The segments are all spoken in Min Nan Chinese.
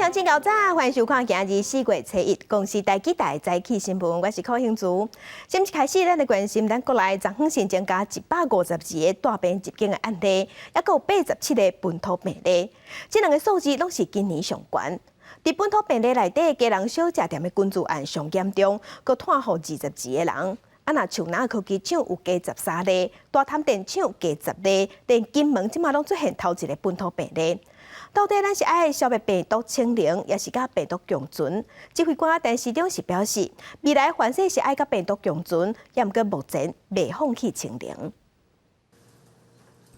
鄉親𠢕早，歡迎收看今日4月初一公視台語台早起新聞，我是柯興珠。先一開始，咱來關心咱國內昨昏新增加152個帶病入境的案例，抑閣有87個本土病例，這兩个數字攏是今年上懸。佇本土病例內底，基隆小食店的群聚案上嚴重，閣傳予22個人。啊，若樹林科技廠有加13例，大潭電廠加10例，連金門這馬攏出現頭一个本土病例。到底咱是愛消滅病毒清零，抑是佮病毒共存？指揮官陳時中是表示，未來凡勢是愛佮病毒共存，抑毋過目前袂放棄清零。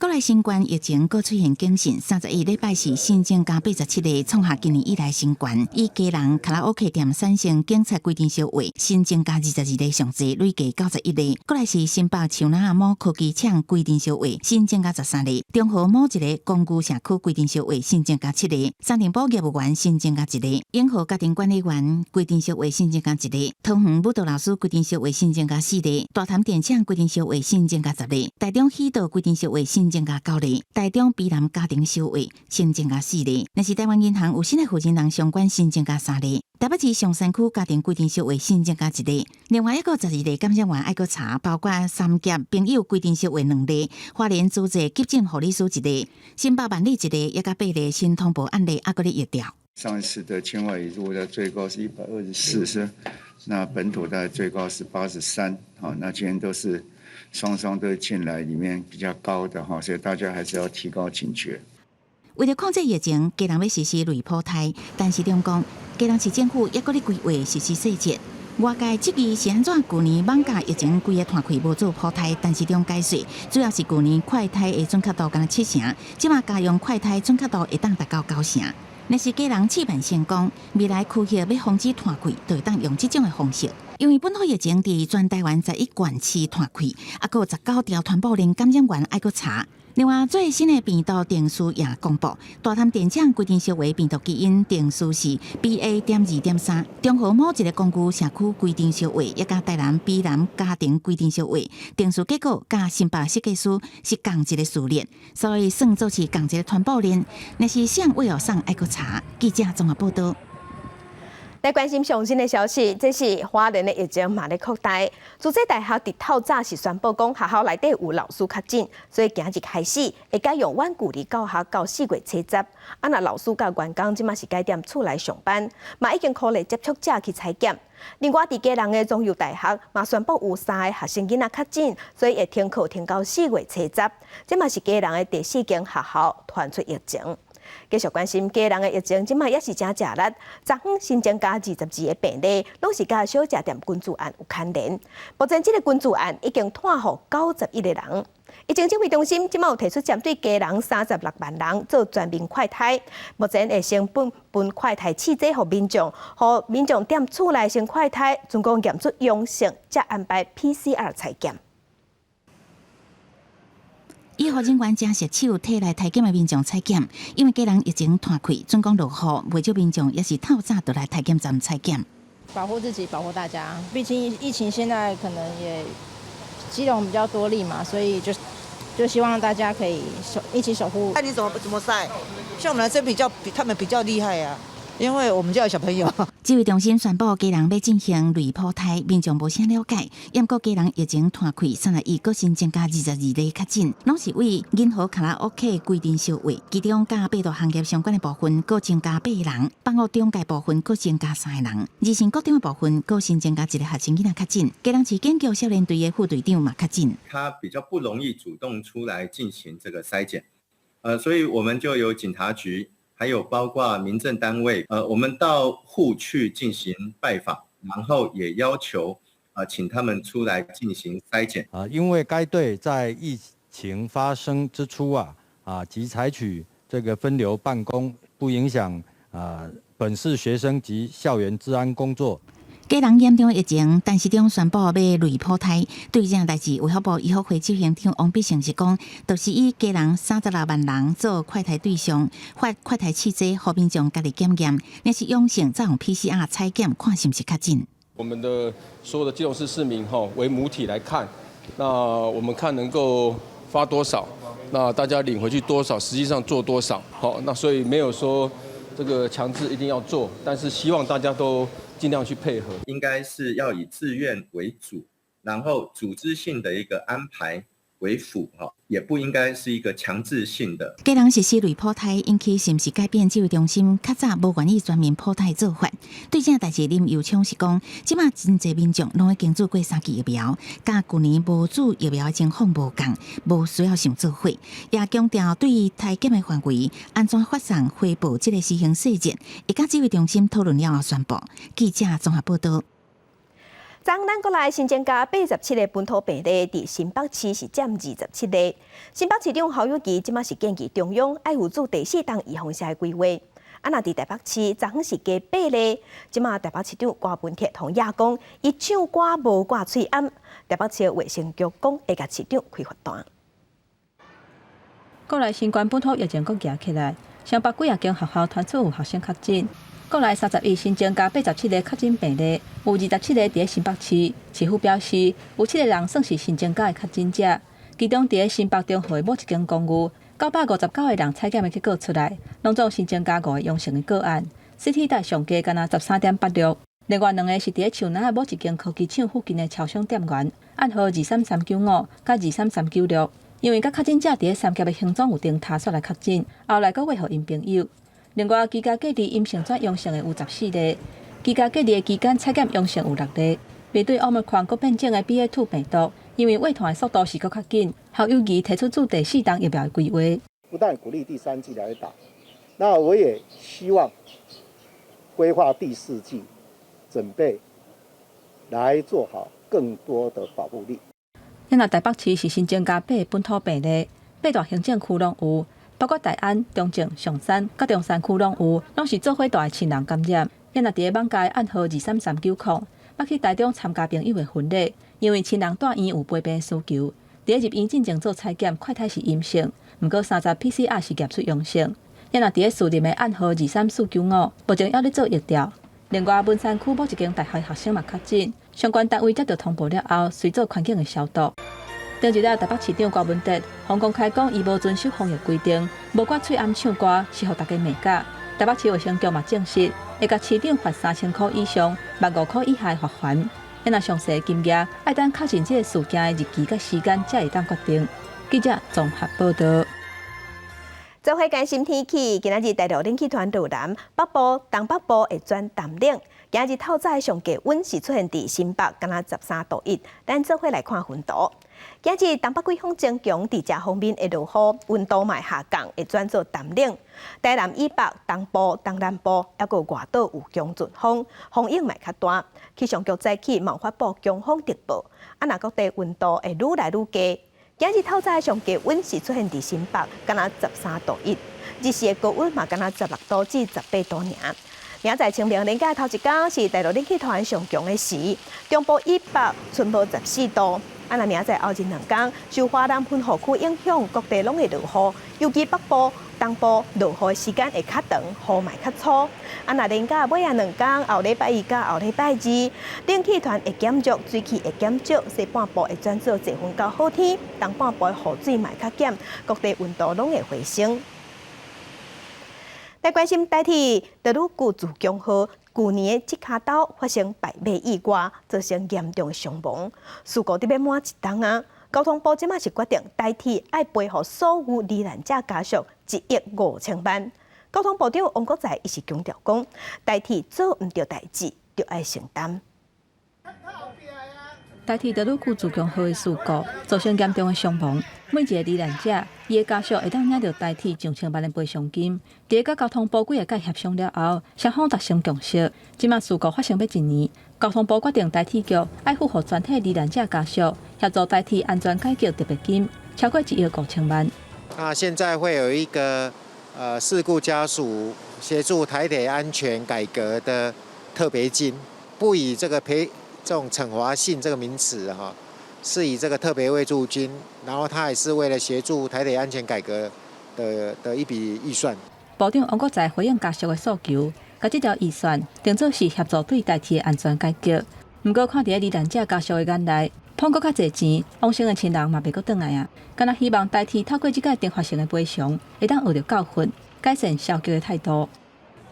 國內新冠疫情閣出現警訊，31禮拜四新增加87例，創下今年以來新懸。以基隆卡拉 OK 店產生警察規定燒話，新增加22例上濟，累計91例。過來是新北樹林某科技廠規定燒話，新增加13例。中和某一个公寓社區規定燒話，新增加7例。三重埔業務員新增加1例。永和家庭管理員規定燒話新增加1例。桃園舞蹈老師規定燒話新增加4例。大潭電廠規定燒話新增加10例。台中喜道規定燒話新增加9例，台中卑南家庭燒話新增加4例，若是台灣銀行有新的負責人相關新增加3例，台北市松山區家庭規定燒話新增加1例，另外一個12例感染源愛閣查，包括三峽朋友規定燒話2例，花蓮主治急診護理師1例，新北萬里1例，抑佮8例新通報案例猶閣咧疫調。上一次的境外移入的最高是124，是，那本土大概最高是83，好，那今天都是雙雙都進來，裡面比較高的哈，所以大家還是要提高警覺。為著控制疫情，基隆欲實施類普篩，陳時中講，基隆市政府抑閣咧規劃實施細節。外界質疑是按怎舊年艋舺疫情規个團開無做普篩，陳時中解釋，主要是舊年快篩的準確度干焦7成，這馬加用快篩準確度會當達到9成。若是基隆試辦成功，未來區域欲防止傳開，就會當用這種的方式。因為本土疫情佇全台灣11縣市傳開，抑閣有19條傳播鏈感染源愛閣查。另外，最新的病毒定序也公布，大潭電廠規定燒話病毒基因定序是 BA.2.3，中和某一个公寓社區規定燒話，抑佮台南卑南家庭規定燒話定序結果，佮新北設計師是仝一个序列，所以算做是仝一个傳播鏈。若是啥位予送愛閣查，記者綜合報道。來關心上新的消息，這是花蓮的疫情嘛咧擴大。自治大學佇透早是宣布講，學校內底有老師確診，所以今日開始會改用遠距離教學到4月初10。啊，若老師佮員工這馬是改踮厝內上班，嘛已經鼓勵接觸者去採檢。另外，佇基隆的中佑大學嘛宣布有三个學生囡仔確診，所以會停課停到4月初10。這嘛是基隆的第四間學校傳出疫情。繼續關心基隆的疫情，這馬也是誠食力。昨昏新增加22個病例，攏是佮小食店群聚案有牽連。目前這个群聚案已經傳予91個人。疫情指揮中心這馬有提出針對基隆36萬人做全民快篩。目前會先分分快篩試劑予民眾，予民眾踮厝內先快篩，準講驗出陽性，才安排 PCR 採檢。醫護人員誠熟手替來篩檢的民眾採檢，因為基隆疫情傳開，準講落雨，袂少民眾也是透早就來篩檢站採檢。保護自己，保護大家。畢竟疫情現在可能也基隆比較多例嘛，所以就希望大家可以守一起守護。看你怎麼篩，像我們男生比較比他們比較厲害啊。因為我們家有小朋友。指揮中心宣布，基隆欲進行類普篩，民眾無啥了解。毋過基隆疫情傳開，31閣新增加22例確診，攏是為銀河卡拉 OK 規定燒話，其中佮八大行業相關的部分，閣增加八人；房屋中介部分閣增加三个人；二線國中的部分閣新增加一个學生囡仔確診。基隆市警局少年隊的副隊長嘛確診。他比較不容易主動出來進行這個篩檢，所以我們就由警察局，還有包括民政單位，我們到戶去進行拜訪，然後也要求啊，請他們出來進行篩檢。啊，因為該隊在疫情發生之初啊，即採取這個分流辦公，不影響啊本市學生及校園治安工作。基隆嚴重疫情，陳時中宣布欲類普篩。對這件代誌，衛福部醫福會執行長王必勝是講，就是以基隆36萬人做快篩對象，發快篩試劑，予民眾家己檢驗，若是陽性，再用 PCR 採檢，看是毋是確診。我們的所有的基隆市市民哈為母體來看，那我們看能夠發多少，那大家領回去多少，實際上做多少，好，那所以沒有說。這個強制一定要做，但是希望大家都盡量去配合。應該是要以自願為主，然後組織性的一個安排為輔，哈，也不應該是一個強制性的。家人實施類普篩，引起是毋是改變指揮中心較早無願意全民普篩做法？對這代誌，林右昌是講，這馬真濟民眾攏已經注過三劑疫苗，佮舊年無注疫苗的情況無仝，無需要想做伙。也強調對篩檢的範圍、按怎發送回報這個施行細節，會佮指揮中心討論了後宣布。記者綜合報道。昨咱國內新增加87個本土病例，佇新北市是佔27例。新北市長侯友宜這馬是建議中央愛有做第四冬預防射的規劃。啊，若佇台北市，昨昏是加八例，這馬台北市長柯文哲予野講，伊唱歌無掛喙罨。台北市衛生局講會共市長開罰單。國內新冠本土疫情閣夯起來，雙北幾仔間學校傳出有學生確診。國內31新增加87個確診病例，有27個佇新北市。市府表示，有七個人算是新增加的確診者，其中佇新北中和的某一間公寓，959個人採檢的結果出來，攏總新增加五個陽性的個案，CT 值上低干焦13.86。另外兩个是佇樹林的某一間科技廠附近的超商店員，案號23395佮23396，因為佮確診者佇三峽的行蹤有重疊，煞來確診，後來閣話予𪜶朋友。另外，居家隔離陰性轉陽性的有14例，居家隔離的期間採檢陽性有六例。面對奧密克戎閣變種的 BA.2 病毒，因為胃痛的速度是閣較緊，侯友宜提出注第四冬疫苗的規劃。不但鼓勵第三劑來打，那我也希望規劃第四劑，準備來做好更多的保護力。咱台北市是新增加八个本土病例，八大行政區攏有。包括大安、中正、松山、佮中山區攏有，攏是做伙蹛的親人感染。咱若佇咧網界案號23390，捌去台中參加朋友的婚禮，因為親人蹛院有陪病需求，佇咧入院進前做採檢，快篩是陰性，毋過三十 PCR 是驗出陽性。咱若佇咧士林的案號23495，目前猶咧做疫調。另外，文山區某一間大學學生嘛確診，相關單位接到通報了後，隨做環境的消毒。頂一日台北市長柯文哲，予公開講伊無遵守防疫規定，無掛喙罨唱歌，是予大家罵甲。台北市衛生局嘛證實，會共市長罰3000箍以上、15,000箍以下的罰鍰。若詳細金額，愛等確認這个事件的日期佮時間，才會當決定。記者綜合報道。做伙關心天氣，今仔日大陸冷氣團落南，北部、東北部會轉澹冷。今日透早上低溫是出現佇新北，敢若13.1度。咱做伙來看雲圖。今日東北季風增強，佇遮方面會落雨，溫度嘛下降，會轉做澹冷。台南以北、東部、東南部，猶閣外島有強陣風，風湧嘛較大。氣象局早起嘛發布強風特報。啊，若各地溫度會愈來愈低。今日透早上低溫是出現佇新北，敢若13.1度，日時的高溫嘛敢若16度至18度爾。明仔載清明連假頭一工是大陸冷氣團上強的時，中部以北春無14度。啊，若明仔載後日兩工受華南雲雨區影響，各地攏會落雨，尤其北部、東部落雨的時間會較長，雨嘛較粗。啊，若連假尾仔兩工，後禮拜一佮後禮拜二，冷氣團會減弱，水汽會減少，西半部會轉做濟雲到好天，東半部的雨水嘛較減，各地溫度攏會回升。來關心台鐵德魯固自強號舊年的這跤兜發生敗馬意外，造成嚴重的傷亡。事故佇欲滿一冬啊，交通部這馬是決定台鐵愛賠予所有罹難者家屬1億5千萬。交通部長王國材伊是強調講，台鐵做毋著代誌，著愛承擔。台鐵德魯固自強號的事故造成嚴重的傷亡，每一个罹難者，伊的家屬會當領著台鐵上千萬的賠償金。佇咧佮交通部幾个屆協商了後，雙方達成共識。這馬事故發生欲一年，交通部決定台鐵局愛付予全體罹難者家屬協助台鐵安全改革特別金，超過1億5千萬。那現在會有一個事故家屬協助台鐵安全改革的特別金，不以這個賠。這種懲罰性這個名詞哈，是以這個特別慰助金，然後他也是為了協助台鐵安全改革的一筆預算。部長王國材回應家屬的訴求，共這條預算定做是協助對台鐵安全改革。毋過看佇咧罹難者家屬的眼內，碰閣較濟錢，往生的親人嘛袂閣轉來啊。敢若希望台鐵透過這個懲罰性的賠償，會當學著教訓，改善消極的態度。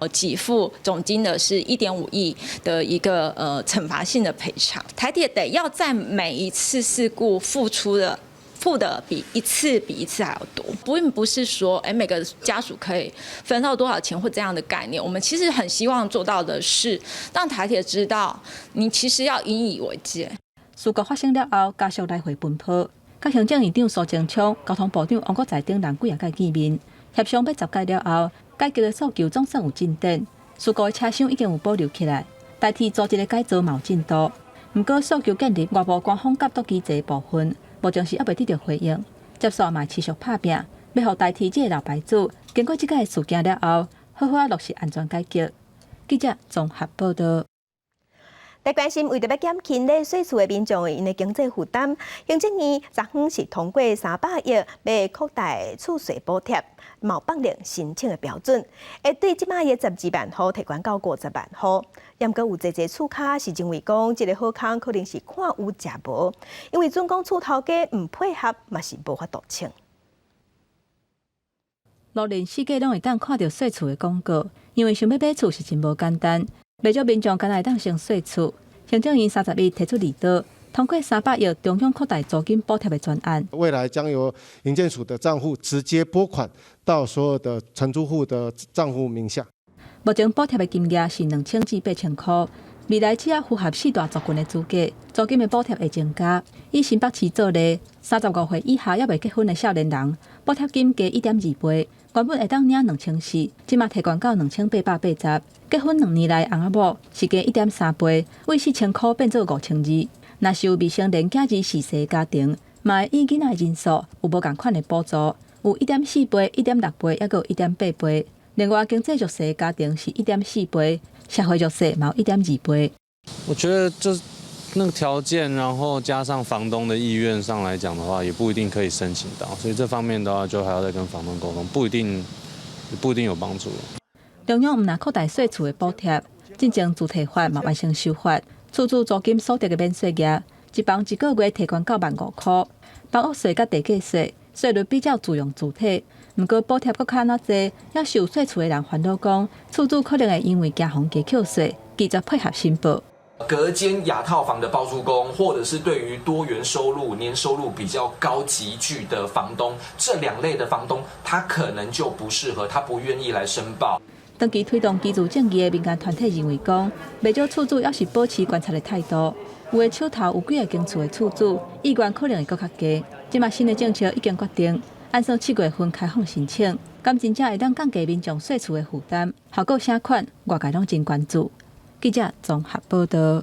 給付總金額是1.5億的一個懲罰性的賠償。台鐵得要在每一次事故付出的付的比一次比一次還要多，並不是說每個家屬可以分到多少錢或這樣的概念。我們其實很希望做到的是，讓台鐵知道你其實要引以為戒。事故發生了後，家屬來回奔波，佮行政院長蘇貞昌、交通部長王國材等人幾仔擺見面，協商欲十改了後，改革的訴求總算有進展。事故的車廂已經有保留起來，代替組織的改造嘛有進度。毋過訴求建立外部官方監督機制的部分，目前是猶未得著回應，接續嘛持續拍拚，欲予台鐵這个老牌子，經過這擺事件了後，好好仔落實安全改革。記者綜合報導。來關心為著欲減輕咧稅厝的民眾𪜶的經濟負擔，行政院昨昏是通過300億欲擴大厝稅補貼，嘛有放寬申請的標準，會對這擺的12萬戶提懸到50萬戶。毋過有濟濟厝跤是認為講，這个好康可能是看有食無，因為準講厝頭家毋配合，嘛是無法度請。路人四界攏會當看著稅厝的廣告，因為想欲買厝是真無簡單。袂少民眾敢若會當先稅厝。行政院31提出擬稿，通過300億中央擴大租金補貼的專案。未來將由營建署的賬戶直接撥款到所有的承租戶的賬戶名下。目前補貼的金額是2000至8000箍，未來只要符合四大族群的資格，租金的補貼會增加。以新北市做例，35歲以下猶未結婚的少年人，補貼金加1.2倍，原本會當領2400，這馬提懸到2880。結婚2年內翁仔某是加1.3倍，為4000箍變做5200。若是有未成年囝兒事實家庭，嘛會依囡仔人數有無仝款的補助，有1.4倍、1.6倍，抑閣有1.8倍。另外，經濟弱勢家庭是1.4倍，社會弱勢嘛有1.2倍。我覺得就那個條件，然後加上房東的意願上來講的話，也不一定可以申請到，所以這方面的話，就還要再跟房東溝通，不一定有幫助。中央毋但擴大稅厝的補貼，進前住提法嘛完成修法，厝主租金所得的免稅額，一房一個月提懸到15,000箍，房屋稅佮地價稅稅率比較自用住體。毋過補貼閣較哪濟，猶是有稅厝的人煩惱講，厝主可能會因為驚予加扣稅，拒絕配合申報。隔間雅套房的包租公，或者是對於多元收入、年收入比較高級距的房東，這兩類的房東，他可能就不適合，他不願意來申報。長期推動居住正義的民間團體認為講，袂少厝主猶是保持觀察的態度，有的手頭有幾若間厝的厝主，意願可能會閣較低。這馬新的政策已經決定，按算7月份開放申請，敢真正會當降低民眾稅厝的負擔，效果啥款，外界攏真關注。記者綜合報導。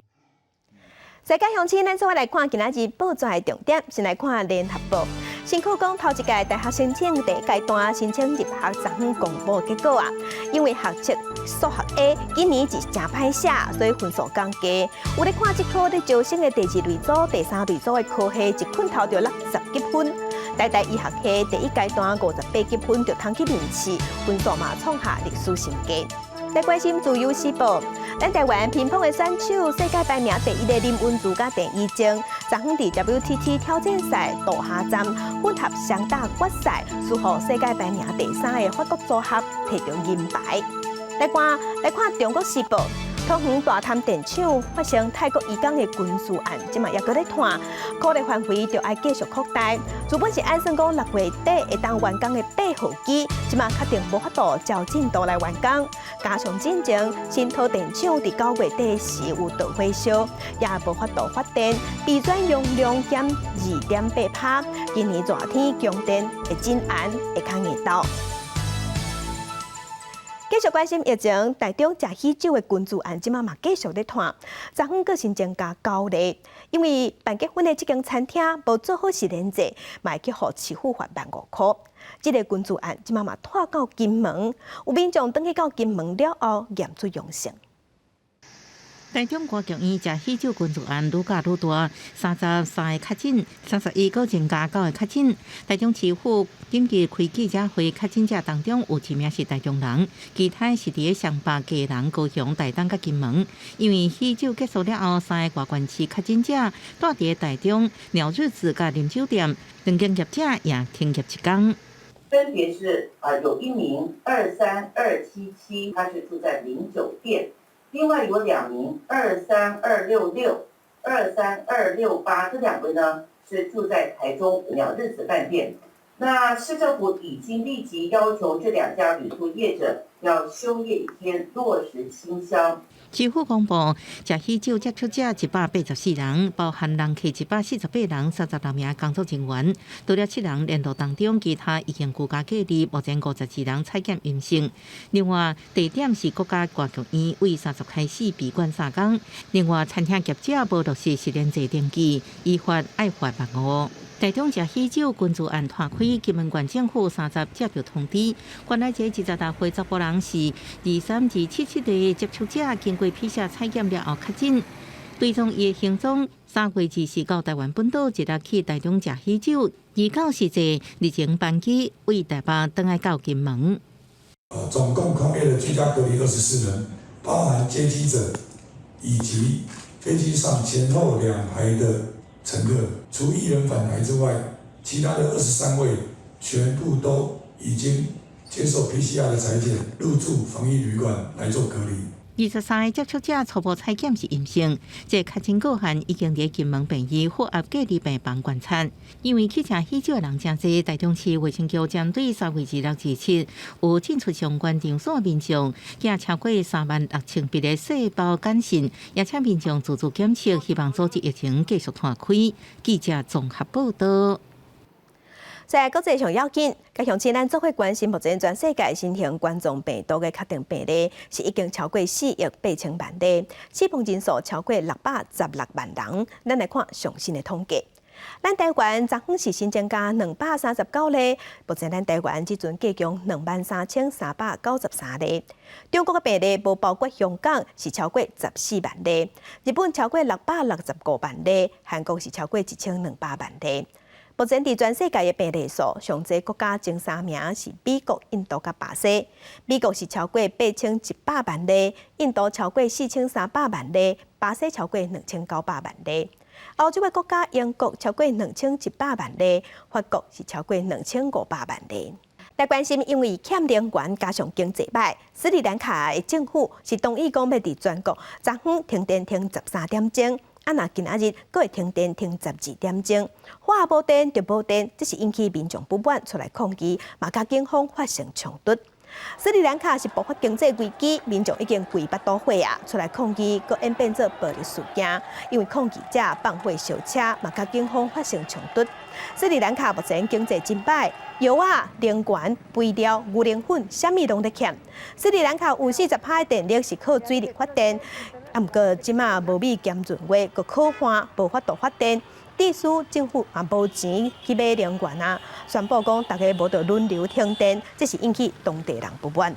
世界鄉親，咱做伙來看今仔日報紙的重點，先來看聯合報。新考講頭一屆大學申請第一階段申請入學昨昏公布結果啊，因為學測數學 A 今年是誠歹寫，所以分數降低。有咧看這科咧招生的第二類組、第三類組的科系，一困頭就60級分。台大醫學系第一階段58級分就通去面試，分數嘛創下歷史新低。來關心自由時報，咱台灣乒乓的選手，世界排名第一的林昀儒佮鄭怡靜，昨昏佇 WTT 挑戰賽杜哈站混合雙打決賽，輸予世界排名第三的法國組合，提著銀牌。來看中國時報。桃園大潭電廠發生泰國移工的軍事案，這馬猶閣咧拖，考慮範圍就愛繼續擴大。原本是按算講6月底會當完工的8號機，這馬確定無法度照進度來完工。加上進前新桃電廠佇9月底時有導火燒，也無法度發電，備轉容量減2.8%。今年熱天供電會真絚，會較硬鬥。繼續關心疫情，台中食喜酒的群聚案，這馬嘛繼續咧拖。昨昏閣新增加九例，因為辦結婚的這間餐廳無做好實聯制，嘛會去予市府罰15,000箍。這个群聚案，這馬嘛拖到金門，有民眾轉去到金門了後驗出陽性。台中歌劇院食喜酒群聚案愈加愈大，33個確診，31閣增加九個確診。台中市府緊急開記者會，確診者當中有一名是台中人，其他是佇咧雙北、基隆、高雄、台東佮金門。因為喜酒結束了後，三个外縣市確診者蹛佇咧台中鳥日子佮啉酒店，兩間業者也停業一工。分別是啊有一名23277，他是住在林酒店；另外有兩名23266、23268，這兩位呢是住在台中鳥日子飯店。那市政府已經立即要求這兩家旅宿業者要休業一天，落實清鄉。市府公布，食喜酒接觸者184人，包含人客148人，36名工作人員。除了七人聯絡當中，其他已經居家隔離，目前52人採檢陰性。另外，地點是國家歌劇院，為30開始閉館3工。另外，餐廳業者無落實實聯制登記，依法愛罰萬五。台中食喜酒群聚案拖開，金門縣政府30接到通知，原來這28歲查埔人是23277的接觸者，經過 PCR 採檢了後確診，追蹤伊的行蹤，3月24到台灣本島，一日去台中食喜酒，29是坐日前班機為台北轉來到金門。總共匡列的居家隔離24人，包含接機者以及飛機上前後兩排的乘客，除一人返台之外，其他的23位全部都已經接受 PCR 的採檢，入住防疫旅館來做隔離。23個接觸者初步採檢是陰性，這確診個案已經佇金門病院負壓隔離病房觀察。因為去食喜酒的人誠濟，台中市衛生局針對3月26、27有進出相關場所民眾，寄超過3萬6千筆的細胞簡訊，也請民眾自主檢測，希望阻止疫情繼續拖開。記者綜合報道。在國際上要緊，佮鄉親咱做伙關心，目前全世界新型冠狀病毒的確定病例是已經超過4億8千萬例，死亡人數超過616萬人。咱來看上新的統計，咱台灣昨昏是新增加239例，目前咱台灣這陣計共23,393例。中國的病例無包括香港，是超過14萬例；日本超過665萬例，韓國是超過1200萬例。目前佇全世界的病例數，上濟國家前三名是美國、印度佮巴西。美國是超過8100萬例，印度超過4300萬例，巴西超過2900萬例。歐洲的國家英國超過2100萬例，法國是超過2500萬例。來關心，因為欠能源加上經濟歹，斯里蘭卡的政府是同意講欲佇全國昨昏停電停13點鐘。啊！若今仔日閣會停電停12點鐘，火無電就無電，這是引起民眾不滿出來抗議，嘛佮警方發生衝突。斯里蘭卡是爆發經濟危機，民眾已經規腹肚火啊，出來抗議，閣演變做暴力事件，因為抗議者放火燒車，嘛佮警方發生衝突。斯里蘭卡目前經濟真歹，藥仔、能源、肥料、牛奶粉，啥物攏咧欠。斯里蘭卡有40%的電力是靠水力發電。啊，毋過這馬無米兼閏月，閣洘旱，無法度發電，致使政府也無錢去買能源啊。宣布講，逐家無著輪流停電，這是引起當地人不滿。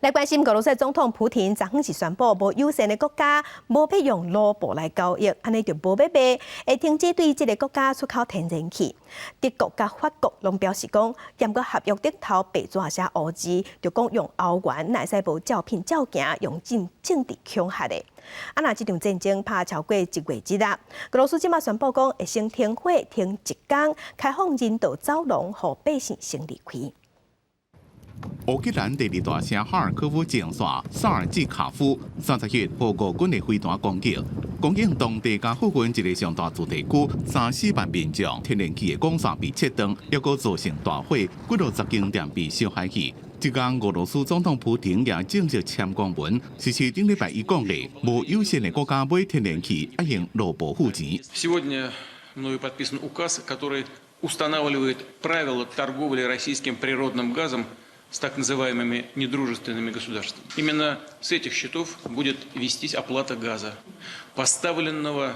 來關心俄羅斯總統普廷昨昏是宣布，無友善的國家無欲用盧布來交易，按呢就無欲賣，會停止對這个國家出口天然氣。德國佮法國攏表示講，毋過合約頂頭白紙寫烏字，就講用歐元會使無照片照行，用政治恐嚇的。啊，若這場戰爭拍超過一月日啊，俄羅斯這馬宣布講會先停火停一工，開放人道走廊，予百姓先離開。烏克蘭第二大城哈爾科夫前線薩爾季卡夫30日予俄軍的飛彈攻擊，攻擊當地佮附近一个上大住宅區三四萬民眾天然氣的管線被切斷，抑閣造成大火，幾落十間店被燒害去。這工俄羅斯總統普廷也正式簽公文，是頂禮拜伊講的，無友善的國家買天然氣愛用盧布付錢。 Сегодня мною подписан указ, который устанавливает правила торговли российским природным газом с так называемыми недружественными государствами. Именно с этих счетов будет вестись оплата газа, поставленного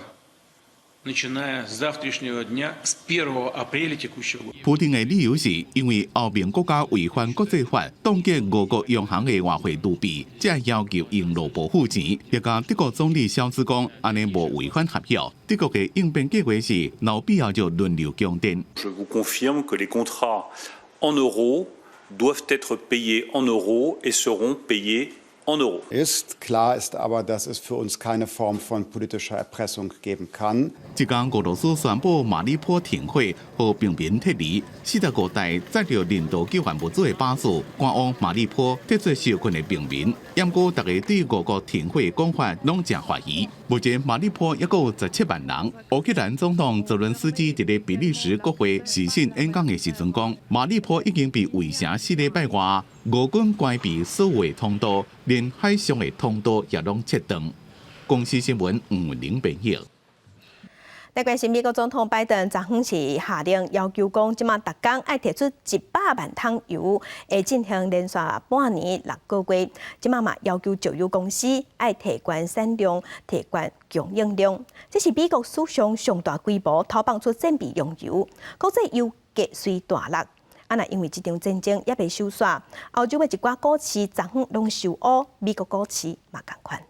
начиная с завтрашнего дня, с 1 апреля текущего года. 普丁的理由是因為歐盟國家違反國際法，凍結俄國央行的外匯儲備，才要求用盧布付錢。抑佮德國總理蕭茲講，按呢無違反合約。德國的應變計劃是，若有必要就輪流供電。 Je vous confirme que les contrats en euros doivent être payés en euros et seront payés En euros. Ist klar ist aber, dass es für uns keine Form von politischer Erpressung geben kann. 這工俄羅斯宣布馬里波停火，予平民撤離，45台載著人道救援物資的巴士趕往馬里波，撤出受困的平民。毋過，大家對俄國停火的講法攏誠懷疑。目前馬里波猶閣有17萬人。烏克蘭總統澤倫斯基佇咧比利時國會視訊演講的時陣講，馬里波已經被圍城4禮拜外，俄軍關閉所有的通道，連海上的通道也攏切斷。公視新聞吳文玲編譯。來關心美國總統拜登昨昏是下令要求講，這馬逐工愛提出100萬桶油，會進行連續半年6個月。這馬嘛要求石油公司愛提懸產量、提懸供應量。這是美國史上上大規模投放出戰備用油，國際油價隨大落。啊，若因為這場戰爭猶未收煞，歐洲的一寡股市昨昏攏受烏，美國股市嘛仝款。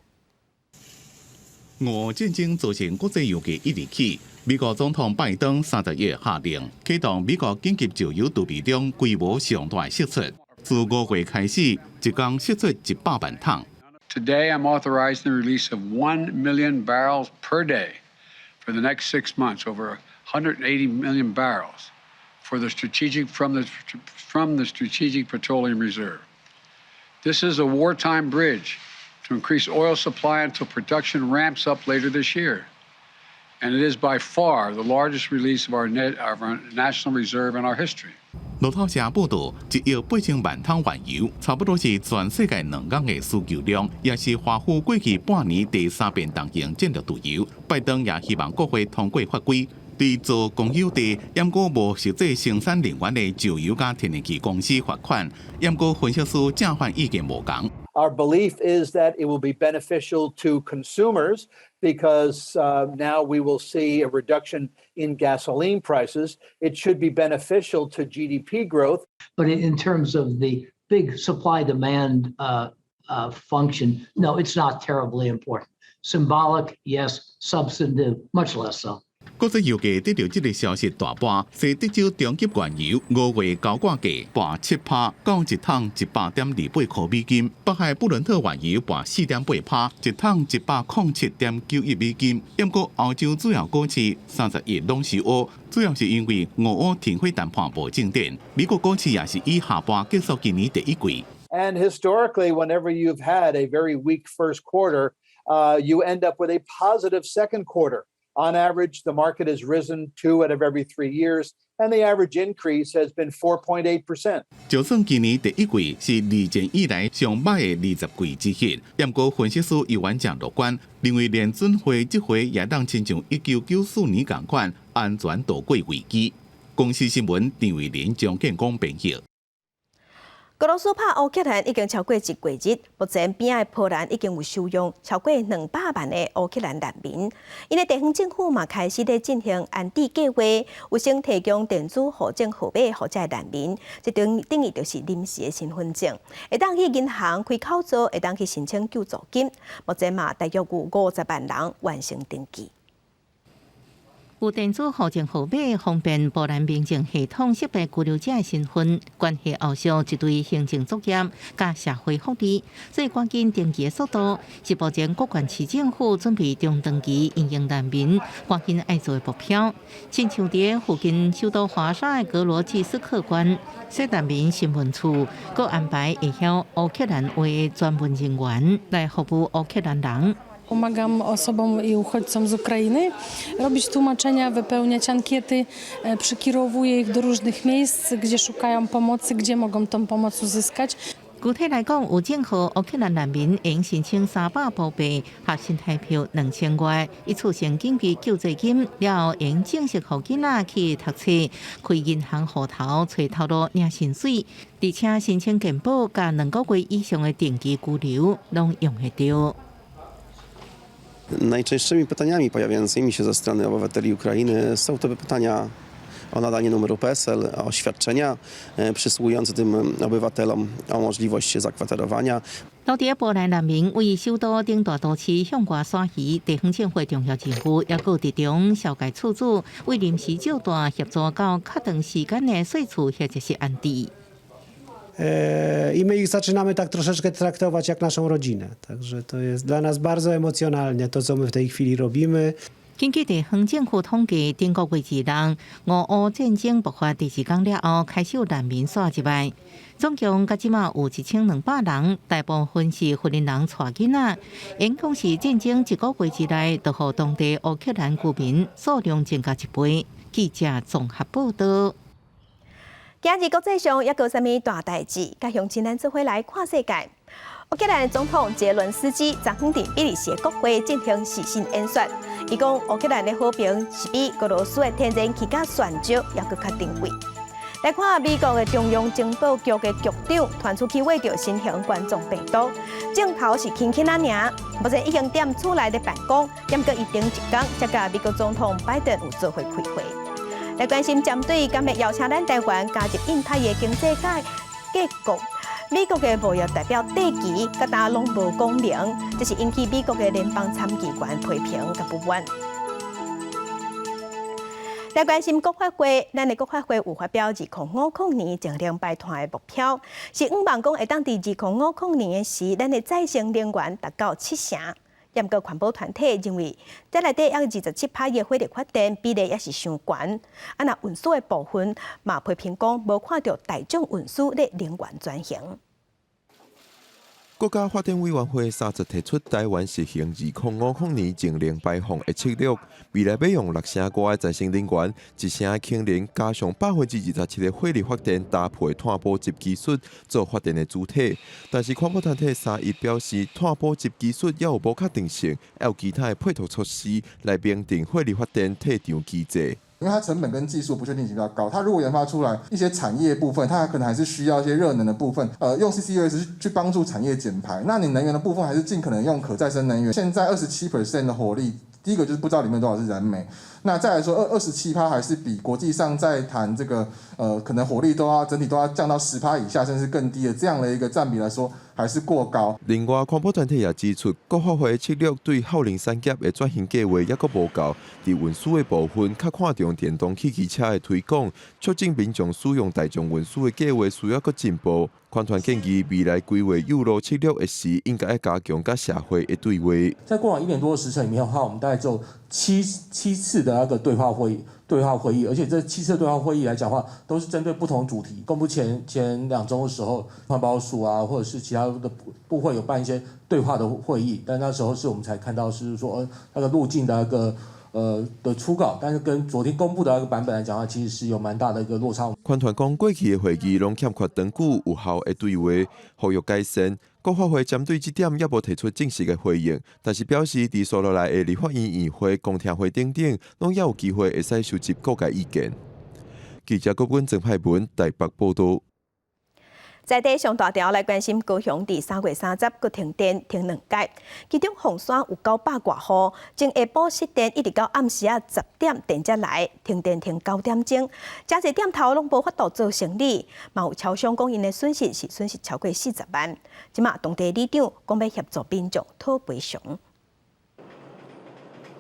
俄烏戰爭造成國際油價一直起，美國總統拜登31下令啟動美國緊急石油儲備中規模上大釋出，自5月開始，一工釋出100萬桶。 Today, I'm authorizing the release of 1 million barrels per day for the next 6 months, over 180 million barrels for the strategic from the Strategic Petroleum Reserve. This is a wartime bridge to increase oil supply until production ramps up later this year. And it is by far the largest release of our national reserve in our history. 路透社報道，1億8千萬桶原油，差不多是全世界2工的需求量，也是華府過去半年第三遍動用戰略儲油。拜登也希望國會通過法規，對做公有地，毋過無實際生產能源的石油佮天然氣公司罰款。毋過分析師正反意見無仝。 Our belief is that it will be beneficial to consumers because now we will see a reduction in gasoline prices. It should be beneficial to GDP growth. But in terms of the big supply demand function, no, it's not terribly important. Symbolic, yes. Substantive, much less so. 國際油價得著這个消息大跌，西德州中級原油5月交割價跌7趴，到一桶100.28塊美金；北海布倫特原油跌4.8趴，一桶107.91美金。毋過歐洲主要股市31攏是烏，主要是因為俄烏停火談判無進展。美國股市也是以下跌結束今年第一季。 And historically, whenever you've had a very weak first quarter, you end up with a positive second quarter. On average, the market has risen 2 out of every 3 years, and the average increase has been 4.8%. 就算今年第一季是二戰以來上䆀的20季之一，毋過分析師猶原誠樂觀，認為聯準會這回也當親像1994年仝款安全度過危機。公視新聞張偉林、張建光編譯。俄羅斯拍烏克蘭已經超過一月日，目前邊仔的波蘭已經有收容超過200萬的烏克蘭難民。𪜶的地方政府嘛開始咧進行安置計劃，有先提供電子戶籍號碼予這个難民，這等等於就是臨時的身份證，會當去銀行開口座，會當去申請救助金。目前嘛大約有50萬人完成登記。有電子戶籍號碼，方便波蘭民政系統識別居留者的身份，關係後續一堆行政作業佮社會福利，所以趕緊登記的速度是目前各縣市政府準備中長期因應難民趕緊愛做的目標。親像佇附近首都華沙的格羅濟斯克縣，設難民審問處，閣安排會曉烏克蘭話的專門人員來服務烏克蘭人。 Pomagam osobom i uchodźcom z Ukrainy robić tłumaczenia, wypełniać ankiety, przekierowuję ich do różnych miejsc, gdzie szukają pomocy, gdzie mogą tą pomoc uzyskać. 具體來講，有證號烏克蘭難民會申請300盧布，合新台幣2000外，一次性緊急救濟金，了後會正式予囡仔去讀冊、開銀行戶頭、揣頭路領薪水，而且申請健保佮2個月以上的長期居留，攏用會著。 Najczęstszymi pytaniami pojawiającymi się ze strony obywateli Ukrainy są to pytania o nadanie numeru PESEL, o świadczenia przysługujące tym obywatelom, o możliwość zakwaterowania. 到佇波蘭難民位首都頂大都市向外徙移，地方政府重要任務，猶閣佇中紹介厝主為臨時借貸協助到較長時間的稅厝或者是安置。I my ich zaczynamy tak troszeczkę traktować jak naszą rodzinę. Także to jest dla nas bardzo emocjonalne to, co my w tej chwili robimy. 根據地方政府統計，頂個月二日，俄烏戰爭爆發第二工了後，開始有難民徙入來，總共到這馬有1200人，大部分是雲林人帶囡仔。因講是戰爭一個月之內，就予當地烏克蘭居民數量增加一倍。記者綜合報道。今日國際上猶閣有啥物大代誌？佮鄉親咱做伙來看世界。烏克蘭總統澤倫斯基昨昏佇比利時的國會進行視訊演說，伊講烏克蘭的和平是比俄羅斯的天然氣佮原石猶閣較珍貴。來看美國的中央情報局的局長傳出去秽著新型冠狀病毒，鏡頭是輕輕仔爾，目前已經踮厝內咧辦公，毋過伊頂一工才佮美國總統拜登有做伙開會。來關心針對敢會邀請咱台灣加入印太的經濟界格局。美國的貿易代表戴琪，佮今攏無講明，這是引起美國的聯邦參議員批評佮不滿。來關心國發會，咱的國發會有發表2050年淨零排碳的目標，是向望講會當佇2050年的時，咱的再生能源達到70%。毋過環保團體認為，這內底猶27%的火力發電比例也是傷懸。啊，若運輸的部分嘛批評講，無看著大眾運輸咧能源轉型。國家發展委員會三十提出台灣實行2050年淨零排放的策略，未來欲用6成外的再生能源，1成的氫能，加上27%的火力發電搭配碳捕集技術做發電的主體。但是環保團體三一表示，碳捕集技術猶有無確定性，猶有其他的配套措施來明定火力發電退場機制。因為它成本跟技術不確定性比較高，它如果研發出來一些產業部分，它可能還是需要一些熱能的部分，用 CCUS 去幫助產業減排。那你能源的部分還是盡可能用可再生能源。現在27% 的火力，第一個就是不知道裡面多少是燃煤。那再來說27%還是比國際上在談這個，可能火力都要整體都要降到10%以下，甚至更低的這樣的一個佔比來說，還是過高。另外，環保團體也指出，國發會策略對耗能產業的轉型計劃猶閣無夠，佇運輸的部分較看重電動汽機車的推廣，促進民眾使用大眾運輸的計劃需要閣進步。環團建議未來規劃誘路策略的時，應該愛加強佮社會的對話。在過往一年多的時程裡面的話，我們大概就七次的那個對話會議，而且這七次對話會議來講的話，都是針對不同主題。公布前2周的時候，環保署啊，或者是其他的部會有辦一些對話的會議，但那時候是我們才看到是說，那個路徑的那個的初稿，但是跟昨天公布的那個版本來講的話，其實是有蠻大的一個落差。環團講過去的會議攏欠缺長久有效的對話，呼籲改善。國發會針對這點猶無提出正式的回應，但是表示佇紲落來的立法院院會、公聽會等等，攏猶有機會會使收集各界意見。記者郭文鄭派文台北報道。在地上大條來關心高雄佇3月30閣停電停兩改，其中鳳山有900外戶，從下晡失電一直到暗時仔10點電才來，停電停9點鐘，誠濟店頭攏無法度做生理，嘛有超商講𪜶的損失是損失超過40萬。這馬當地里長講欲協助民眾討賠償。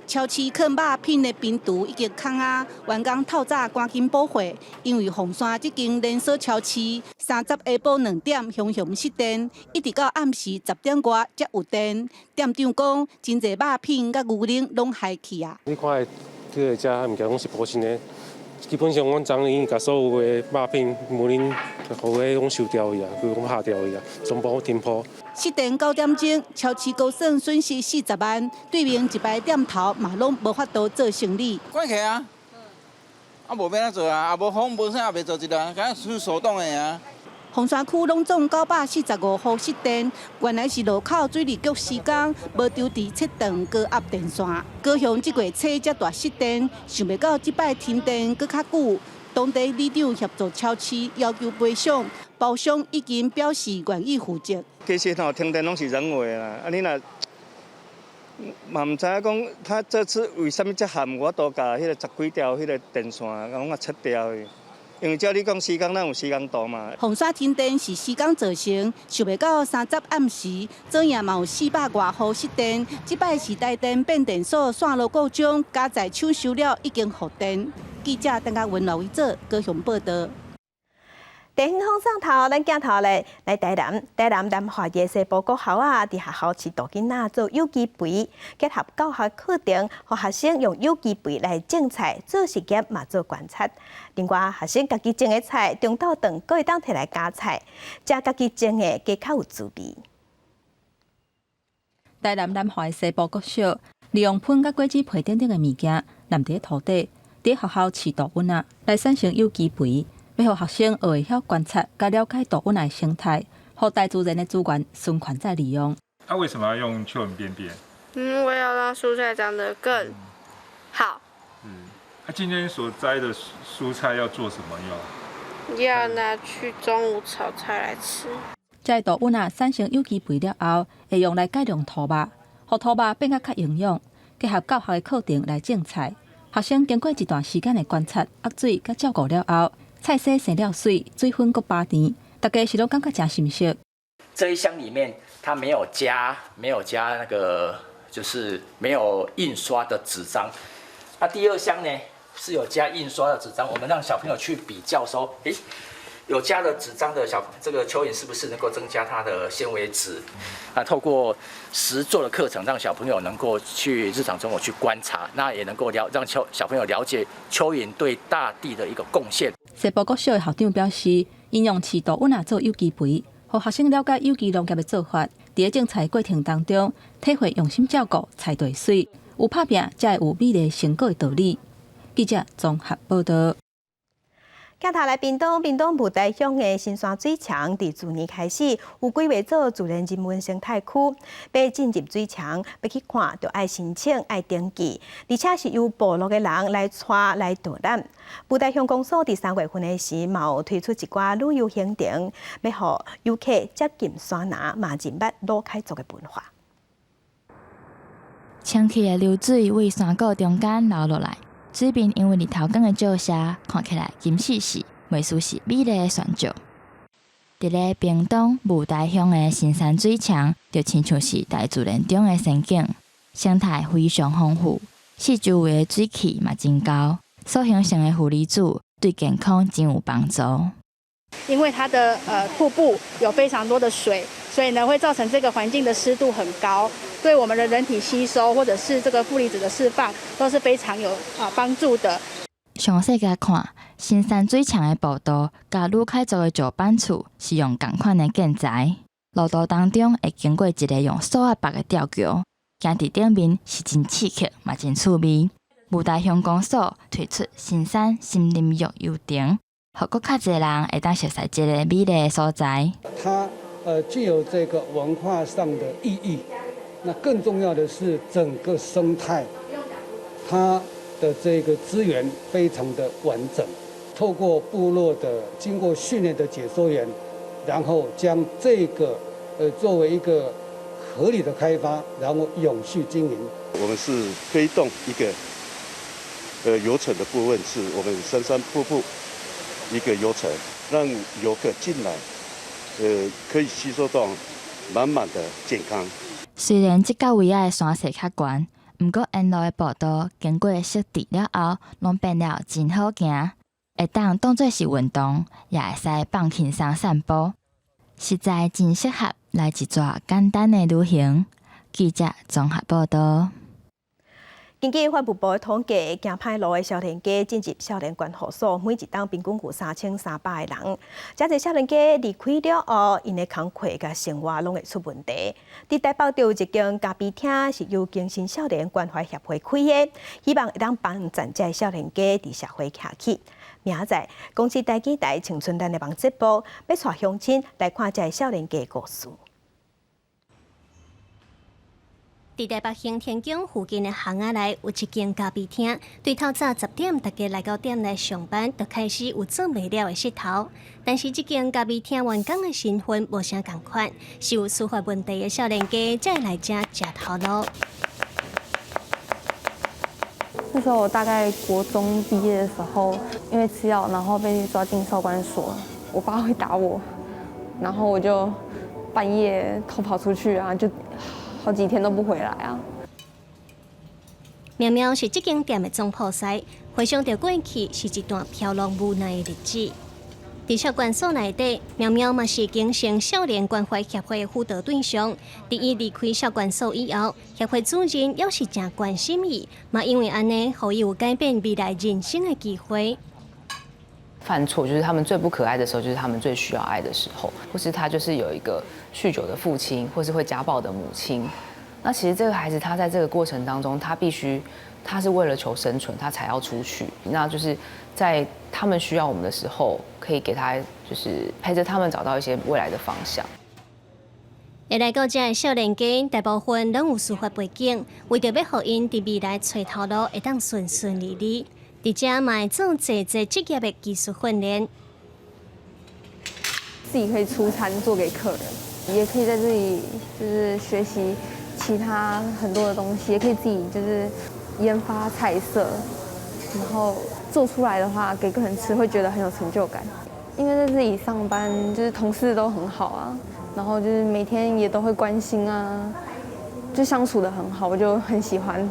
超市囥肉品的冰櫥已經空啊，員工透早趕緊補貨，因為鳳山這間連鎖超市30下晡2點雄雄失電，一直到暗時10點外才有電。店長講，真濟肉品佮牛奶攏害去啊。你看這個遮物件攏是保鮮的，基本上阮昨已經共所有的肉品、牛奶、予彼攏收掉去啊，規攏拍掉去啊，全部停鋪。失電9點鐘，超市估算損失40萬，對面一排店頭嘛攏無法度做生理。關起啊！啊無欲按怎做啊？啊無風無啥也袂做一個，敢若手動的啊。鳳山區攏總945戶失電，原來是路口水利局施工，無張持切斷高壓電線。高雄這月初才大失電，想袂到這擺停電閣較久。當地里長協助超市要求賠償，包商已經表示願意負責。其實吼，停電攏是人為啦，啊你若嘛毋知影講，他這次為啥物這悍無法度共彼個十幾條彼個電線攏共切掉去？因為照你講施工，咱有施工圖嘛。鳳山停電是施工造成，想袂到30暗時，昨夜嘛有400外戶失電。這擺是台電變電所線路故障，加在搶修了已經復電。記者鄧家文、劉維哲高雄報道。電風上頭，咱鏡頭咧來台南，台南南華的西部國校啊，佇學校飼杜囡仔做有機肥，結合教學課程，予學生用有機肥來種菜、做實驗嘛做觀察。另外，學生家己種的菜，中晝頓閣會當提來加菜，食家己種的，加較有滋味。台南南華的西部國小，利用糞佮果子皮等等的物件，淋佇土底，佇學校飼杜囡仔來產生有機肥。欲予學生學會曉觀察、佮了解杜阮仔的生態，予大自然的資源循環再利用。啊，為什麼要用蚯蚓便便？嗯，為了讓蔬菜長得更好。嗯，啊，今天所摘的蔬菜要做什麼用？要拿去中午炒菜來吃。這杜阮仔產生有機肥了後，會用來改良土肉，予土肉變甲較營養。結合教學的課程來種菜，學生經過一段時間的觀察、壓水佮照顧了後，菜踅生了媠，水分閣飽甜，大家是攏感覺誠心適。這一箱裡面，它沒有加，沒有加那個，就是沒有印刷的紙張。那第二箱呢，是有加印刷的紙張。我們讓小朋友去比較，說，誒，有加了紙張的小這個蚯蚓是不是能夠增加它的纖維質？那透過實作的課程，讓小朋友能夠去日常生活去觀察，那也能夠了讓小小朋友了解蚯蚓對大地的一個貢獻。西部國小的校長表示，𪜶用飼杜阮仔做有機肥，予學生了解有機農業的做法。佇種菜過程當中，體會用心照顧菜地媠，有拍拚才會有美麗成果的道理。記者綜合報道。鏡頭來屏東，屏東霧台鄉的深山水牆，佇去年開始有規劃做自然人文生態區，欲進入水牆，欲去看，就愛申請、愛登記，而且是由部落的人來帶來導覽。霧台鄉公所佇3月份的時，嘛有推出一寡旅遊行程，欲予遊客接近山林，嘛認捌魯凱族的文化。清澈的流水對山谷中間流落來。水面因為日頭光的照射，看起來金絲絲，袂輸是美麗的旋石。佇咧屏東霧台鄉的深山水牆，就親像是大自然中的仙境，生態非常豐富，四周圍的水汽嘛真厚，所形成的負離子對健康真有幫助。因為它的瀑布有非常多的水，所以呢會造成這個環境的濕度很高，對我們的人體吸收或者是這個負離子的釋放都是非常有幫助的。詳細共看，深山水牆的步道，佮魯凱族的石板厝是用仝款的建材。路途當中會經過一个用索仔縛的吊橋，行佇頂面是真刺激，嘛真趣味。霧台鄉公所推出深山森林浴遊程，予閣較濟人會當熟似這個美麗的所在。它具有這個文化上的意義，那更重要的是整個生態，它的這個資源非常的完整。透過部落的經過訓練的解說員，然後將這個作為一個合理的開發，然後永續經營。我們是推動一個遊程的部分，是我們深山瀑布一個遊程，讓遊客進來，可以吸收到滿滿的健康。雖然這個位仔的山勢較懸，毋過沿路的步道經過設置了後，攏變了真好行，會當當做是運動，也會使放輕鬆散步，實在真適合來一逝簡單的旅行。記者綜合報道。根據法務部的統計，行歹路的少年家進入少年觀護所，每一冬平均有3300个人。遮濟少年家離開了後，𪜶的工課佮生活攏會出問題。佇台北就有一間咖啡廳，是由精神少年關懷協會開的，希望會當幫助這少年家佇社會徛起。明仔載，公視台語台青春咱的網節目，欲帶鄉親來看這少年家故事。佇台北行天宮附近的巷仔內有一間咖啡廳，對透早10點，大家來到店內上班，就開始有做袂了的勢頭。但是這間咖啡廳員工的身份無啥仝款，是有司法問題的少年家才會來遮食頭路。那時候我大概國中畢業的時候，因為吃藥，然後被抓進少管所，我爸會打我，然後我就半夜偷跑出去啊，就好幾天都不回來啊。苗苗是這間店的總鋪師，回想著過去是一段飄浪無奈的日子。佇少管所內底，喵喵嘛是景星少年關懷協會的輔導對象。佇伊離開少管所以後，協會主任猶是誠關心伊，嘛因為按呢，予伊有改變未來人生的機會。犯錯就是他們最不可愛的時候，就是他們最需要愛的時候，或是他就是有一個酗酒的父親，或是會家暴的母親。那其實這個孩子他在這個過程當中，他必須，他是為了求生存，他才要出去。那就是在他們需要我們的時候，可以給他，就是陪着他們找到一些未來的方向。會來到這的少年家，大部分攏有司法背景，為著欲予𪜶佇未來揣頭路會當順順利利，佇遮嘛會做濟濟職業的技術訓練。自己可以出餐做給客人，也可以在這裡就是學習其他很多的東西，也可以自己就是研發菜色，然後做出來的話給客人吃，會覺得很有成就感。因為在這裡上班，就是同事都很好啊，然後就是每天也都會關心啊，就相處得很好，我就很喜歡。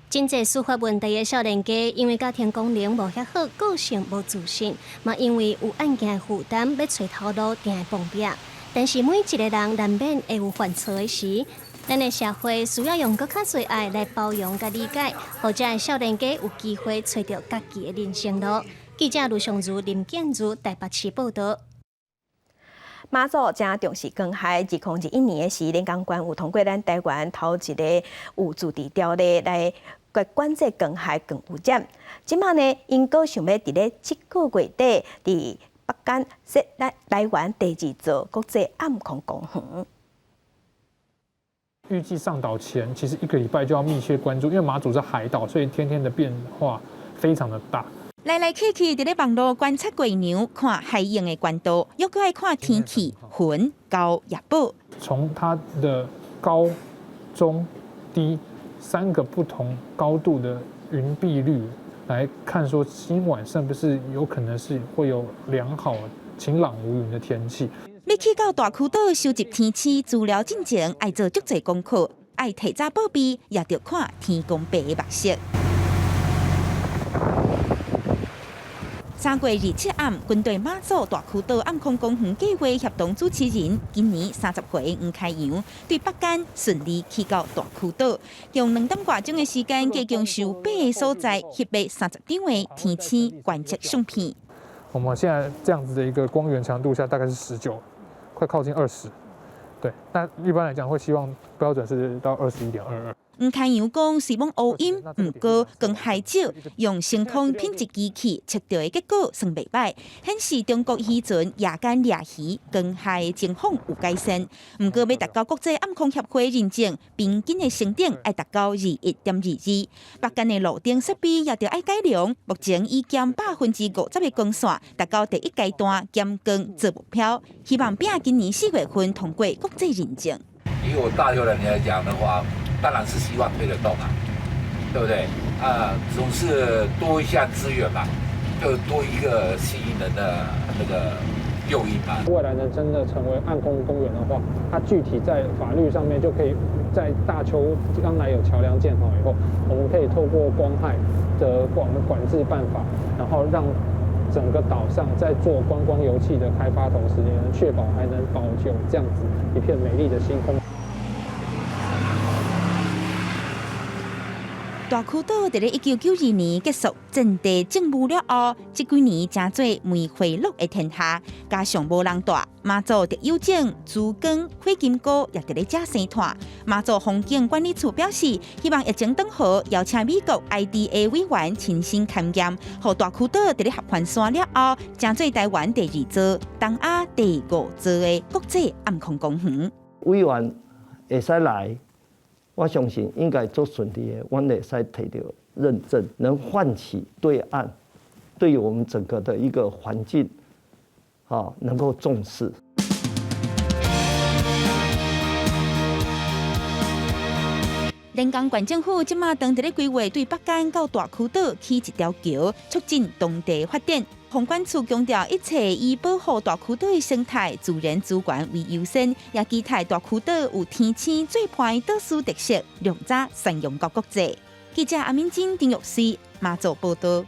真濟司法問題的少年家，因為家庭功能無遐好，個性無自信，嘛因為有案件的負擔，欲揣頭路定會碰壁。但是每一個人難免會有犯錯的時，咱的社會需要用閣較濟愛來包容佮理解，予遮的少年家有機會揣著家己的人生路。記者盧尚如、林建如台北市報導。馬祖誠重視光害，2021年的時，連江縣有通過咱台灣頭一个有自治條例來管制光害光污染。這馬呢，𪜶閣想欲佇咧這個月底，佇北竿設立台灣第二座國際暗空公園。預計上島前，其實一個禮拜就要密切關注，因為馬祖是海島，所以天天的變化非常的大。來來去去，佇咧網路觀測月娘，看海湧的懸度，猶閣愛看天氣、雲、高、夜寶。從它的高、中、低三個不同高度的雲蔽率來看，說今晚是不是有可能是會有良好晴朗無雲的天氣？欲去到大坵島收集天星資料進前，愛做足濟功課，愛提早報備，也著看天公伯的目色。3月27暗，軍隊馬祖大坵島暗空公園計劃協同主持人，今年30歲黃開陽對北竿順利去到大坵島，用2點外鐘的時間，加強收八个所在，翕了30張的天星觀測相片。我們現在這樣子的一個光源強度下，大概是19，快靠近20。對，那一般來講會希望標準是到21.22。黃開陽講，雖罔烏陰，毋過光害少，用星空品質機器測著的結果算袂䆀，顯示中國漁船夜間掠魚光害的情況有改善。毋過欲達到國際暗空協會認證，平均的升等愛達到21.22。北竿的路燈設備也著愛改良，目前已減50%的光線，達到第一階段減光做目標，希望拼今年4月份通過國際認證。以我大陸人來講的話，當然是希望推得動啊，對不對？啊，總是多一項資源嘛，就多一個吸引人的那個誘因嘛。未來呢，真的成為暗空公園的話，它具體在法律上面就可以在大坵將來有橋梁建好以後，我們可以透過光害的管制辦法，然後讓整個島上在做觀光遊憩的開發同時，也能確保還能保有這樣子一片美麗的星空。大坵島佇咧1992年結束戰地政務了後，這幾年成做梅花鹿的天下，加上無人蹛，馬祖特有種珠光火金姑也佇咧遮生湠。馬祖風景管理處表示，希望疫情轉好，邀請美國 IDA 委員親身勘驗，予大坵島佇咧合歡山了後，成做台灣第二座、東亞第五座的國際暗空公園。委員會使來。我相信應該做順利的，阮會使提著認證，能喚起對岸對我們整個的一個環境，能夠重視。連江縣政府這馬當佇咧規劃對北竿到大坵島起一條橋，促進當地發展。風管處強調，一切以保護大坵島的生態、自然資源為優先，也期待大坵島有天星做伴的島嶼特色，量早宣揚到國際。記者阿敏珍、丁玉思馬祖報導。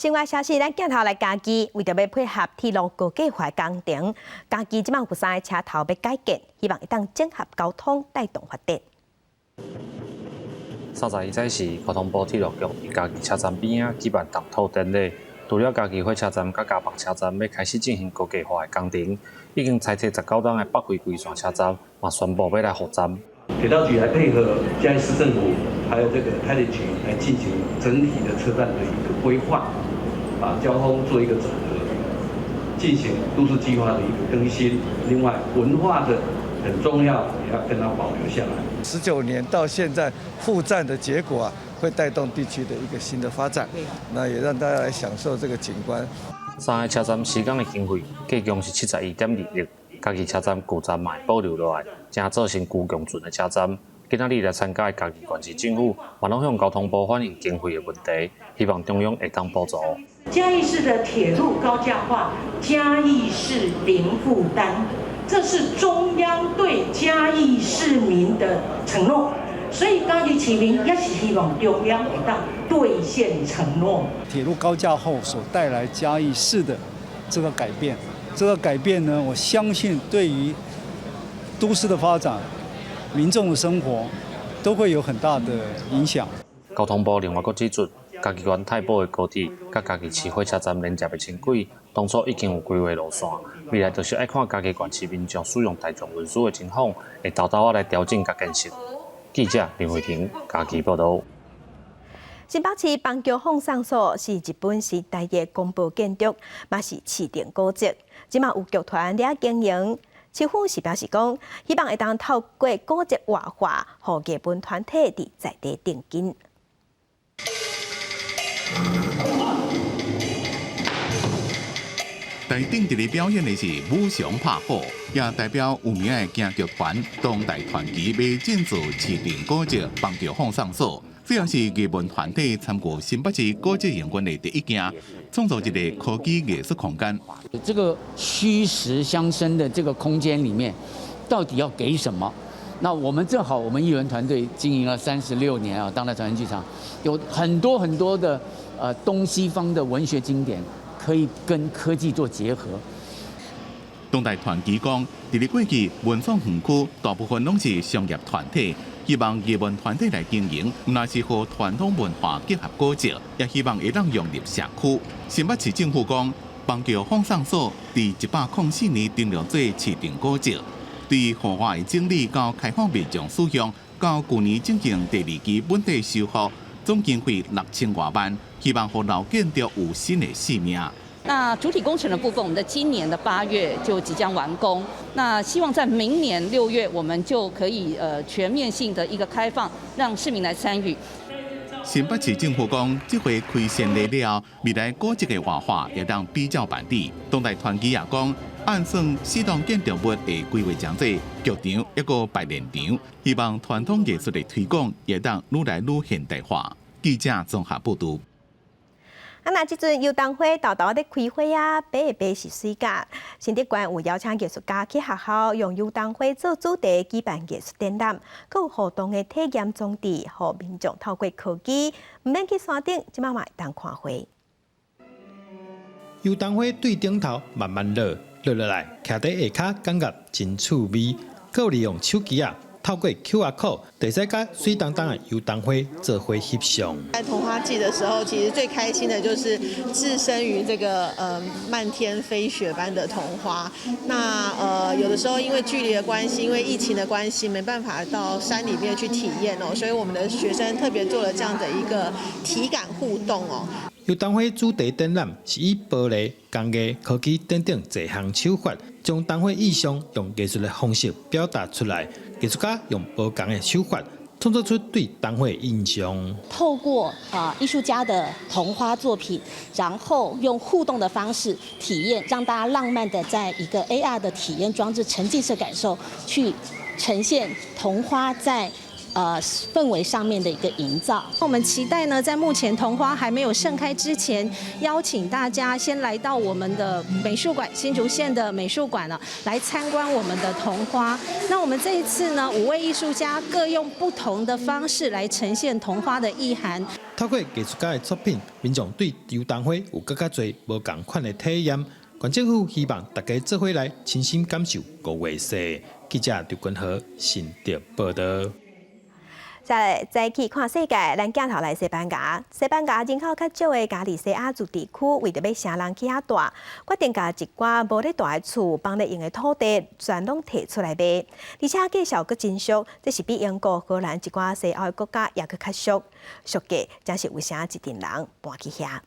新聞消息，咱鏡頭來嘉義，為著欲配合鐵路高架化工程，嘉義這擺有三个車頭欲改建，希望會當整合交通，帶動發展。 31早時，交通部鐵路局佇嘉義車站邊仔舉辦動土典禮。除了嘉義火車站佮嘉北車站欲開始進行高架化的工程，已經拆設19冬的北迴歸線車站嘛宣布欲來復站。鐵道局來配合嘉義市政府，還有這個台鐵局來進行整體的車站的一個規劃，把交通做一個整合，進行都市計劃的一個更新。另外，文化的很重要，也要跟它保留下來。 19年到現在復站的結果啊，會帶動地區的一個新的發展，那也讓大家來享受這個景觀。三个車站施工的經費計共是71.2億，嘉義車站舊站嘛會保留落來，將做成舊共存的車站。今仔日來參加的嘉義縣市政府，嘛攏向交通部反映經費的問題，希望中央會當補助。嘉義市的鐵路高架化，嘉義市零負擔，這是中央對嘉義市民的承諾，所以嘉義市民也是希望中央會當兌現承諾。鐵路高架後所帶來嘉義市的這個改變，這個改變呢，我相信對於都市的發展、民眾的生活都會有很大的影響。交通部另外閣指出，嘉義縣太保的高鐵佮嘉義市火車站連接的輕軌，當初已經有規劃路線，未來就是愛看嘉義縣市民眾使用大眾運輸的情況，會沓沓仔來調整佮建設。記者林慧婷嘉義報導。新北市枋橋放送所是日本時代的廣播建築，嘛是市定古蹟，這馬有劇團佇遐經營。市府是表示講，希望會當透過古蹟活化，予藝文團體佇在地定根。台頂佇咧表演的是武松拍虎，也代表有名的京劇團當代傳奇欲進駐市定古蹟枋橋放送所。這也是藝文團體參與新北市古蹟營運的第一件，創造一个科技藝術空間。這個虛實相生的這個空間裡面，到底要給什麼？那我們正好，我們藝文團隊經營了36年啊，當代傳奇劇場有很多很多的東西方的文學經典，可以跟科技做結合。當代傳奇講，佇咧過去文創園區大部分攏是商業團體，希望藝文團體來經營，毋但是予傳統文化結合古蹟，也希望會當融入社區。新北市政府講，枋橋放送所佇104年登錄做市定古蹟，對活化的整理到開放民眾使用，到舊年進行第二期本體修復，總經費6000外萬，希望予老建築有新的生命。那主體工程的部分，我們在今年的8月就即將完工。那希望在明年6月，我們就可以全面性的一個開放，讓市民來參與。新北市政府講，這回開先例了，未來古蹟的活化會當比照辦理。當代傳奇也講，按算四棟建築物會規劃成做劇場抑閣排練場，希望傳統藝術的推廣會當愈來愈現代化。記者綜合報導。啊，若這陣油桐花沓沓咧開花啊，白的白是媠甲。新竹縣有邀請藝術家去學校用油桐花做主題舉辦藝術展覽，閣有互動的體驗裝置，予民眾透過科技，毋免去山頂，這馬嘛會當看花。油桐花對頂頭慢慢落，落落來，徛佇下跤感覺真趣味。閣有利用手機仔，透過 QR code，會使佮媠當當的油桐花做伙翕相。在桐花季的時候，其實最開心的就是置身於這個漫天飛雪般的桐花。那有的時候因為距離的關係，因為疫情的關係，沒辦法到山裡面去體驗哦，所以我們的學生特別做了這樣的一個體感互動哦。油桐花主題展覽是以玻璃、工藝、科技等等濟項手法，將桐花意象用藝術的方式表達出來。藝術家用無仝的手法，創作出對桐花的印象。透過啊藝術家的桐花作品，然後用互動的方式體驗，讓大家浪漫的在一個 AR 的體驗裝置沉浸式感受，去呈現桐花在氛圍上面的一個營造。我們期待呢，在目前桐花還沒有盛開之前，邀請大家先來到我們的美術館，新竹縣的美術館呢，來參觀我們的桐花。那我們這一次呢，五位藝術家各用不同的方式來呈現桐花的意涵。透過藝術家的作品，民眾對油桐花有閣較濟無仝款的體驗。縣政府希望大家做伙來親身感受五月雪。記者劉君和新竹報道。再來再去看世界，咱鏡頭來西班牙。西班牙人口較少的加利西亞自治區，為著欲吸人去遐住，決定共一寡無咧住的厝、放咧用的土地，全攏提出來賣，而且價數閣真俗，這是比英國、荷蘭一寡西歐的國家也閣較俗。俗價真是有啥一陣人搬去遐。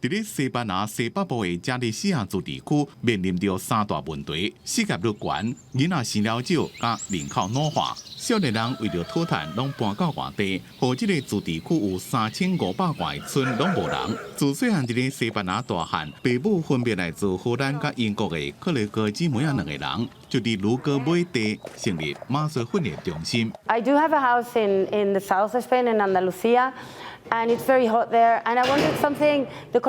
佇咧西班牙西北部的加利西亞自治區，面臨著三大問題：失業率懸、囡仔生了少、佮人口老化。少年人為著討趁，攏搬到外地，予這個自治區有3500外村攏無人。自細漢佇咧西班牙大漢，爸母分別來自荷蘭佮英國的克雷格姊妹仔兩個人，就佇盧哥買地成立馬術訓練中心。 I do have a house in the south of Spain, in Andalusia. And it's very hot there. And I wanted something the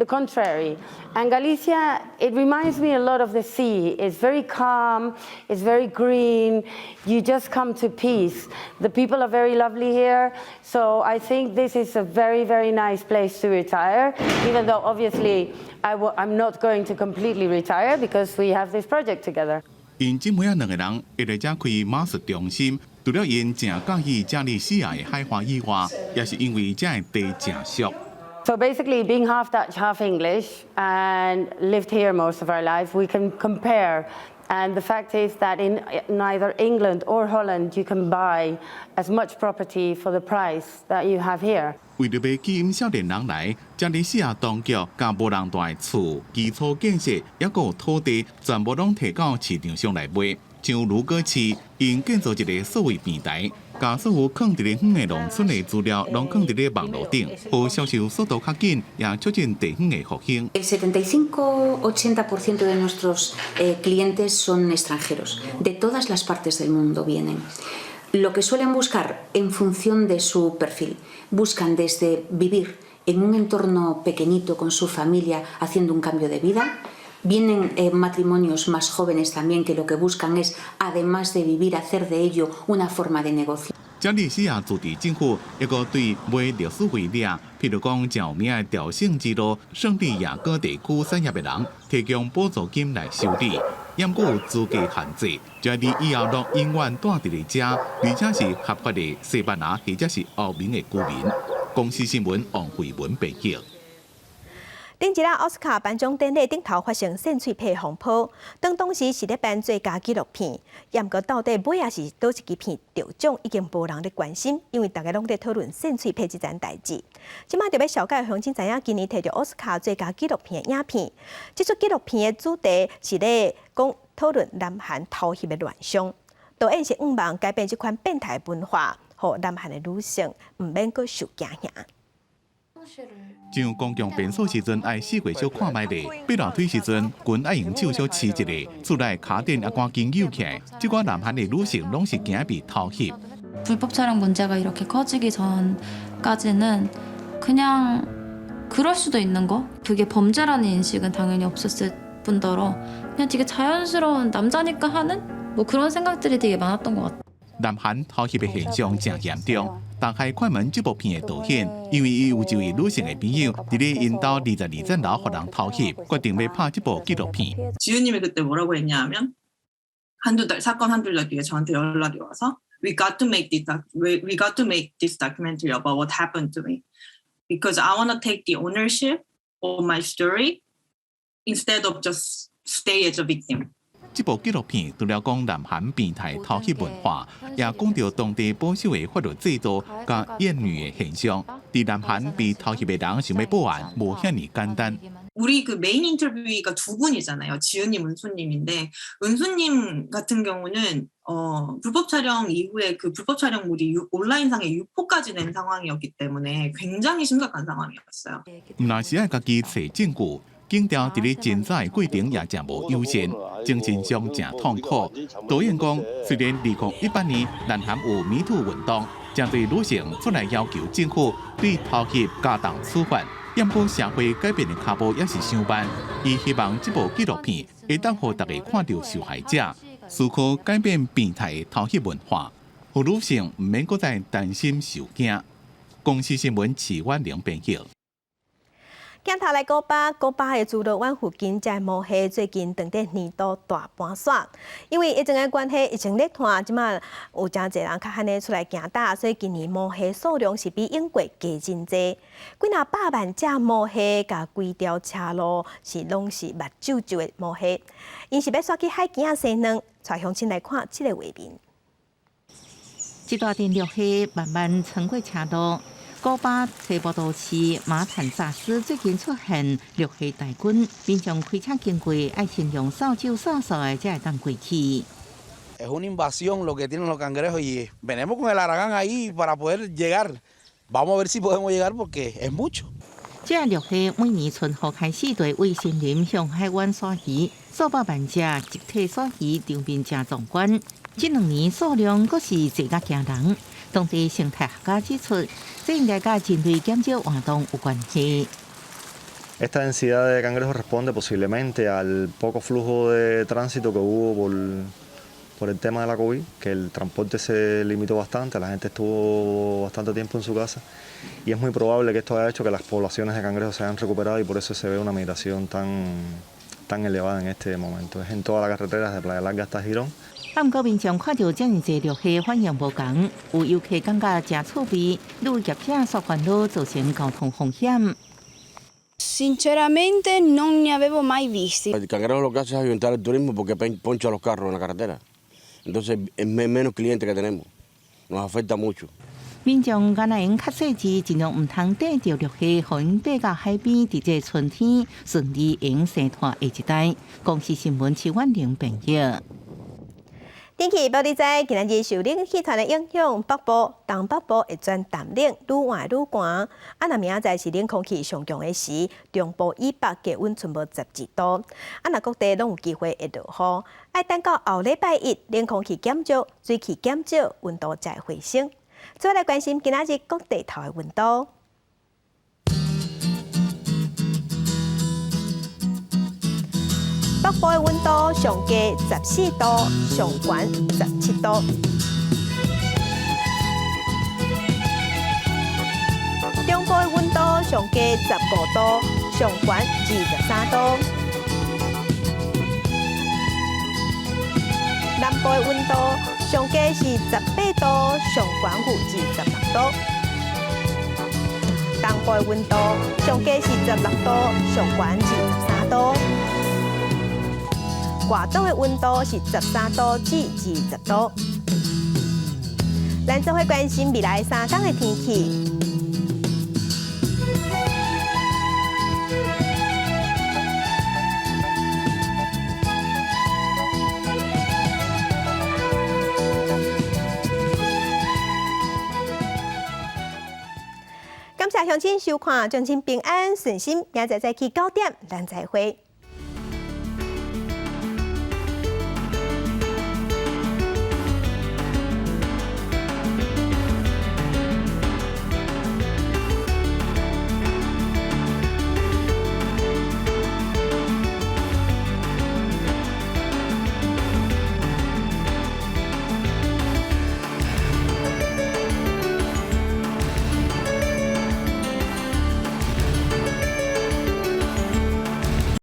contrary. And Galicia, it reminds me a lot of the sea. It's very calm, it's very green. You just come to peace. The people are very lovely here. So I think this is a very, very nice place to retire, even though obviously I'm not going to completely retire because we have this project together. 𪜶姊妹仔兩個人會來遮開馬術中心，除了𪜶誠佮意加利西亞的海岸以外，也是因為遮的地誠俗。 So basically, being half Dutch, half English, and lived here most of our life, we can compare. And the fact is that in neither England or Holland you can buy as much property for the price that you have here. 為著欲吸引少年人來，加利西亞當局共無人住的厝、基礎建設，抑閣有土地，全部攏提到市場上來賣。像盧哥市，𪜶建造一个數位平台，共所有囥佇咧遠的農村的資料，攏囥佇咧網路頂，予銷售速度較緊，也促進地方的復興。 El 75-80% de nuestros clientes son extranjeros, de todas las partes del mundo vienen. Lo que suelen buscar en función de su perfil, buscan desde vivir en un entorno pequeñito con su familia haciendo un cambio de vida. Vienen matrimonios más jóvenes también que lo que buscan es, además de vivir, hacer de ello una forma de negocio. 加利西亞自治政府抑閣對賣歷史遺跡，譬如講誠有名的朝聖之路聖地亞哥地區產業的人，提供補助金來修理。猶閣有資格限制，就愛你以後攏永遠蹛佇咧遮，而且是合法的西班牙或者是歐盟的居民。公視新聞王慧文報道。頂一日奧斯卡頒獎典禮頂頭發生扇喙皮風波，當時是咧頒最佳紀錄片，毋過到底尾仔是佗一支片得獎，已經無人咧關心，因為大家攏咧討論扇喙皮這層代誌。這馬著欲紹介鄉親知影，今年摕著奧斯卡最佳紀錄片的影片，這齣紀錄片的主題是咧講討論南韓偷翕的亂象，導演是向望改變這款變態文化，予南韓的女性毋免閣受驚嚇。上公共便所時陣愛四圍小看覓咧，爬樓梯時陣裙愛用手小持一下，厝內跤墊也趕緊扭起來。這寡南韓的女性攏是驚被偷翕。 불법 촬영 문제가 이렇게 커지기 전까지는 그냥 그럴 수도 있는 거? 그게 범죄라는 인식은 당연히 없었을 뿐더러 그냥 되게 자연스러운 남자니까 하는 뭐 그런 생각들이 되게 많았던 것 같아요. 南韓偷翕的現象誠嚴重。打開快門這部片的導演，因為伊有一位女性的朋友，佇咧𪜶兜22層樓予人偷翕，決定欲拍這部紀錄片。 지우님이 그때 뭐라고 했냐면 한두 달 사건 한두 달 뒤에 저한테 연락이 와서 we got to make this documentary about what happened to me because I want to take the ownership of my story instead of just stay as a victim. 這部紀錄片除了講南韓變態偷翕文化，也講著當地保守的法律制度佮厭女的現象。佇南韓被偷翕的人想欲報案，無遐爾簡單。 우리 그 메인 interviewee가 두 분이잖아요. 지은님, 은수님인데 은수님 같은 경우는 불법 촬영 이후에 그 불법 촬영물이 온라인상에 유포까지 된 상황이었기 때문에 굉장히 심각한 상황이었어요. 毋但是愛家己揣證據。檢調佇咧偵查的過程也誠無友善，精神上誠痛苦。導演講，雖然2018年南韓有 Me Too 運動，針對女性出來要求政府對偷翕加重處罰，毋過社會改變的跤步也是傷慢。伊希望這部紀錄片會當予大家看著受害者，思考改變變態的偷翕文化，予女性毋免閣再擔心受驚。公視新聞徐婉玲編譯。鏡頭來古巴，古巴的朱樂灣附近，這魔蟹最近當地年度大搬徙，因為疫情的關係，疫情咧拖，這馬有誠濟人較罕咧出來行踏，所以今年魔蟹數量是比往過加真濟，幾若百萬隻魔蟹共規條車路是攏是目睭睭的魔蟹，𪜶是欲徙去海墘仔生卵，帶鄉親來看這個畫面。這大陣綠蟹慢慢穿過車路。古巴西部都市馬坦薩斯最近出現綠蟹大軍，民眾開車經過愛先用掃帚掃掃的，才會當過去。 Es una invasión lo que tienen los cangrejos y venimos con el haragán ahí para poder llegar. Vamos a ver si podemos llegar porque es mucho. 這綠蟹每年春雨開始就會對森林向海灣徙移，數百萬隻集體徙移，場面誠壯觀。這兩年數量閣是濟甲驚人。當地生態學家指出，這應該佮人類減少活動有關係。 Esta densidad de cangrejos responde posiblemente al poco flujo de tránsito que hubo por el tema de la COVID, que el transporte se limitó bastante, la gente estuvo bastante tiempo en su casa y es muy probable que esto haya hecho que las poblaciones de cangrejos se hayan recuperado y por eso se ve una migración tan elevada en este momento. Es en toda la carretera, desde Playa Larga hasta Girón. 啊，毋過民眾看著遮爾濟綠蟹反應無仝，有遊客感覺誠趣味，有業者煞煩惱造成交通風險。 Sinceramente non ne avevo mai visti. El cangrejo lo que hace es ahuyentar el turismo porque poncha los carros en la carretera. Entonces es menos clientes que tenemos. Nos afecta mucho. 民眾敢若會用較細緻，盡量毋通綴著綠蟹，予𪜶爬到海邊，佇這春天順利會用生湠下一代。公視新聞徐婉玲編譯。天氣報你知，今仔日受冷氣團的影響，北部、東北部會轉淡冷，愈晚愈寒。啊，若明仔載是冷空氣上強的時，中部以北低溫賰無11度。啊，若各地攏有機會會落雨。愛等到後禮拜一，冷空氣減弱，水汽減少，溫度才會回升。再來關心今仔日各地頭的溫度。北部的溫度上低14度，上懸17度。中部的溫度上低15度，上懸23度。南部的溫度上低是18度，上懸有26度。東部的溫度上低是16度，上懸23度。外島的溫度是13度至20度。咱做伙關心未來3天的天氣。感謝鄉親收看，祝親平安順心，明仔載早起9點，咱再會。